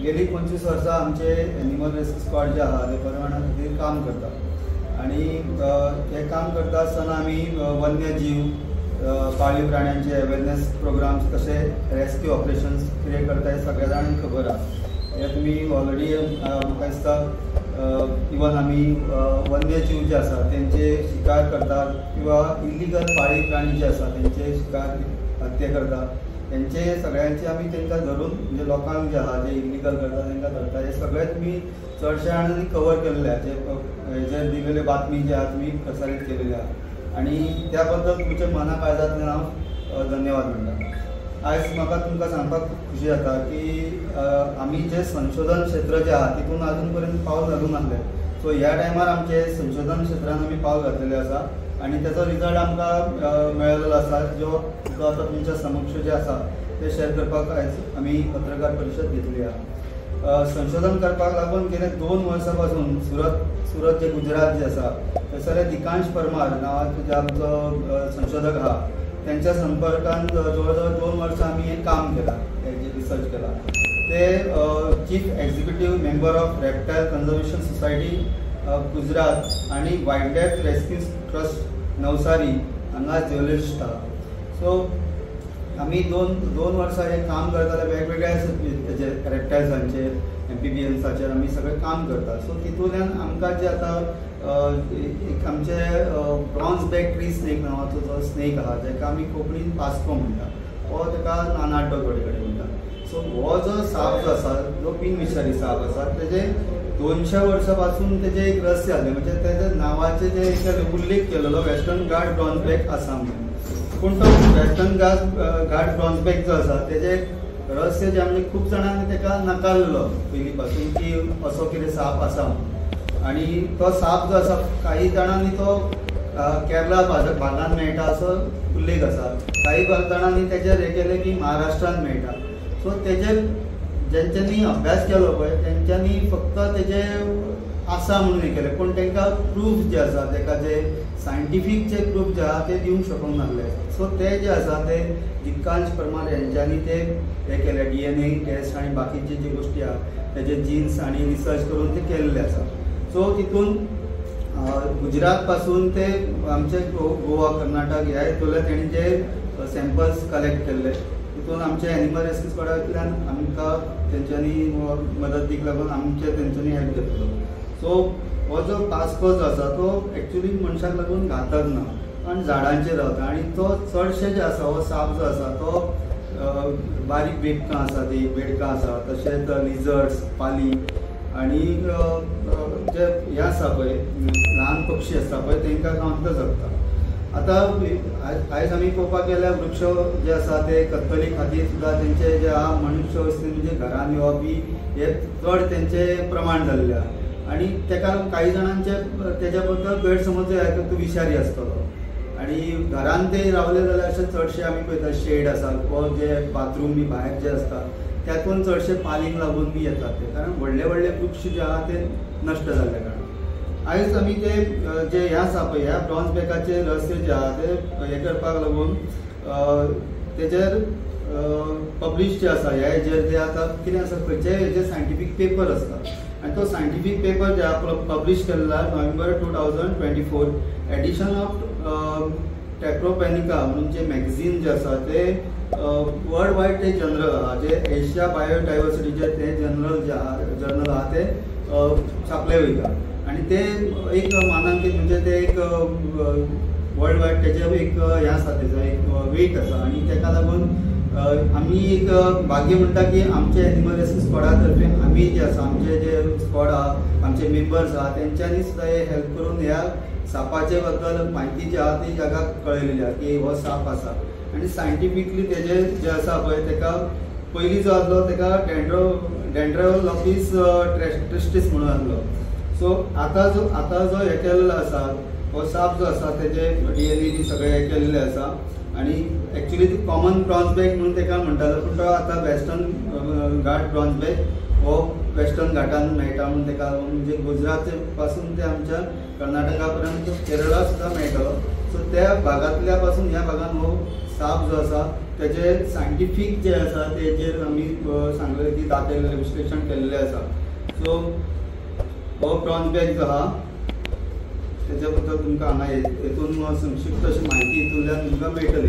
गेली 25 वर्सां आमचे एनिमल रेस्क्यू स्क्वॉड जे आहा ते पर्यावरणा खातीर काम करता आनी हे काम करता आसतना आमी वन्यजीव पाळीव प्राण्यांचे अवेरनेस प्रोग्राम्स कशे रेस्क्यू ऑपरेशन्स कितें करता हें सगळ्या जाणांक खबर आहा. हे तुमी ऑलरेडी म्हाका दिसता इवन आमी वन्यजीव जे आसा तेंचे शिकार करतात किंवा इलिगल पाळीव प्राणी जे आसा तेंचे शिकार हत्या करतात तेंचे सगळ्यांचे आमी तांकां धरून म्हणजे लोकांक जे आहा जे इलिगल करता तांकां धरता. हे सगळे तुमी चडशे जाणांनी कवर केल्ले आहा, जे हेजेर दिलेले बातमी जे आहा तुमी प्रसारीत केलेली आहा आनी त्या बद्दल तुमच्या मना काळजांतल्यान हांव धन्यवाद म्हणटा. आयज म्हाका तुमकां सांगपाक खूब खुशी जाता की आमी जे संशोधन क्षेत्र जे आहा तितून आजून पर्यंत पावल घालूंक नासलें. सो ह्या टायमार आमचे संशोधन क्षेत्रान आमी पावल घातलेलें आसा आनी तेजो रिजल्ट आमकां मेळलेलो आसा, जो जो आतां तुमच्या समक्ष जे आसा ते शेअर करपाक आयज आमी पत्रकार परिशद घेतली आहा. संशोधन करपाक लागून गेले 2 वर्सां पासून सुरत जे गुजरात जे आसा थंयसर दिकांश परमार नांवाचो जे आमचो संशोधक आहा तेंच्या संपर्कान जवळ जवळ 2 वर्सां आमी हें काम केलां, हेजेर रिसर्च केला. ते chief executive member of reptile conservation society Gujarat आनी wild life rescue trust Navsari हांगा जियोलॉजिस्ट आहा. सो आमी दोन वर्सां हें काम करताले, वेगवेगळ्या हेजेर रेप्टायल्सांचेर एम्फिबियन्साचेर आमी सगळें काम करता. सो तितूंतल्यान आमकां जे आतां एक आमचे ब्रॉन्ज बॅक ट्री स्नेक नांवाचो जो स्नेक आहा जेका आमी कोंकणीन पास्को म्हणटा, हो तेका नानाड्डो थोडे कडेन म्हणटा. सो हो जो साप जो आसा जो बिनविषारी साप आसा तेजे 200 वर्सां पासून तेजें एक रहस्य आसलें, म्हणजे तेज्या नांवाचें जे एक उल्लेख केलेलो वेस्टर्न घाट ब्रॉन्ज बॅक आसा म्हणून, पूण तो वेस्टर्न घाट ब्रॉन्ज बॅक जो आसा तेजें रहस्य जें म्हणजे खूब जाणांनी तेका नाकारलो पयलीं पासून की असो कितें साप आसा म्हणून. आनी तो साप जो आसा काही जाणांनी तो केरला भागान मेळटा असो उल्लेख आसा, काही जाणांनी तेजेर हें केलें की महाराष्ट्रान मेळटा. सो तेजेर जेंच्यांनी अभ्यास केलो पळय तेंच्यांनी फक्त तेजे आसा म्हणून हें केलें, पूण तांकां प्रूफ जे आसा तेका जे सायंटिफीक जे प्रूफ जे आहा ते दिवंक शकूंक नासले. सो ते जे आसा ते दिकांश परमार हेंच्यांनी ते हें केलें, DNA test आनी बाकीचे जे गोश्टी आहा तेजे जिन्स आनी रिसर्च करून ते केल्ले आसा. सो तितून गुजरात पासून ते आमचे गोवा कर्नाटक ह्या हितूंतल्यान तेणी जे सॅम्पल्स कलेक्ट केल्ले तितून आमचे एनिमल रेस्क्यू स्क्वॉडांतल्यान आमकां तेंच्यांनी मदतीक लागून आमचे तेंच्यांनी हेल्प घेतलो. सो हो जो पास्को जो आसा तो एक्चुली मनशाक लागून घातक ना, आनी झाडांचेर रावता आनी तो चडशे जे आसा हो साप जो आसा तो बारीक बेडकां आसा ती बेडकां आसा तशेंच लिजर्ड्स पाली आनी जे हे आसा पळय ल्हान पक्षी आसता पळय तांकां खावन तो जगता. आतां आयज आमी पळोवपाक गेल्यार वृक्ष जे आसा ते कत्तली खातीर सुद्दां तेंचे जे आहा मनुष्य वस्ती म्हणजे घरान येवप बी हे चड तेंचें प्रमाण जाल्लें आहा आनी तेका लागून काही जाणांचे तेज्या बद्दल गैरसमज आहा की तो विशारी आसतलो आनी घरान ते रावले जाल्यार अशें चडशे आमी पळयता शेड आसा वा जे बाथरूम बी भायर जे आसता त्यातून चडशे पालींक लागून बी येतात ते, कारण व्हडले व्हडले वृक्ष जे आहा ते नश्ट जाल्ल्या कारणान. आयज आमी ते जे हे आसा पळय ह्या ब्रॉन्ज बॅकाचे रहस्य जे आहा ते हें करपाक लागून तेजेर पब्लिश जे आसा ह्या हेजेर जे आतां कितें आसा खंयचेय हेजेर सायंटिफीक पेपर आसता आनी तो सायंटिफीक पेपर जे आहा पब्लिश केल्लो नोव्हेंबर 2024 एडिशन ऑफ टेक्रोपॅनिका म्हणून जे मॅगझीन जे आसा ते वर्ल्ड वायड ते जनरल आहा, जे एशिया बायोडायवर्सिटीचे ते जनरल जे आहा जर्नल आहा ते छापले वयता आनी ते एक मानांकीत म्हणजे ते एक वर्ल्ड वायड तेजे एक हें आसा तेजो एक वेट आसा आनी तेका लागून आमी एक भाग्य म्हणटा की आमचे एनिमल रेस्क्यू स्क्वॉडा तर्फे आमी जे आसा आमचे जे स्क्वॉड आहा आमचे मेंबर्स आहा तेंच्यांनी सुद्दां हे हेल्प करून ह्या सापाचे बद्दल म्हायती जी आहा ती जगाक कळयलेली आहा की हो साप आसा आनी सायंटिफिकली तेजे जे आसा पळय तेका पयलीं जो आसलो तेका डेंड्रोलॉफिस ट्रिस्टिस म्हणून आसलो. सो आतां जो हें केल्लो आसा हो साप जो आसा तेजे DNA बी सगळें हें केल्लें आसा आनी एक्चुली ती कॉमन ब्रॉन्ज बॅक म्हणून तेका म्हणटालो, पूण तो आतां वेस्टर्न घाट ब्रॉन्ज बॅक हो वेस्टर्न घाटान मेळटा म्हणून तेका म्हणजे गुजरात पासून ते आमच्या कर्नाटका पर्यंत केरळा सुद्दां मेळटलो. सो त्या भागांतल्या पासून ह्या भागान हो साप जो आसा तेजे सायंटिफीक जे आसा तेजेर आमी सांगलेले की दाखयलेले विश्लेशण केल्लें आसा. सो हो ब्रॉन्ज बॅग जो आहा तेच्या बद्दल तुमकां हांगा हेतून संक्षिप्त अशी म्हायती हितूंतल्यान तुमकां मेळटली.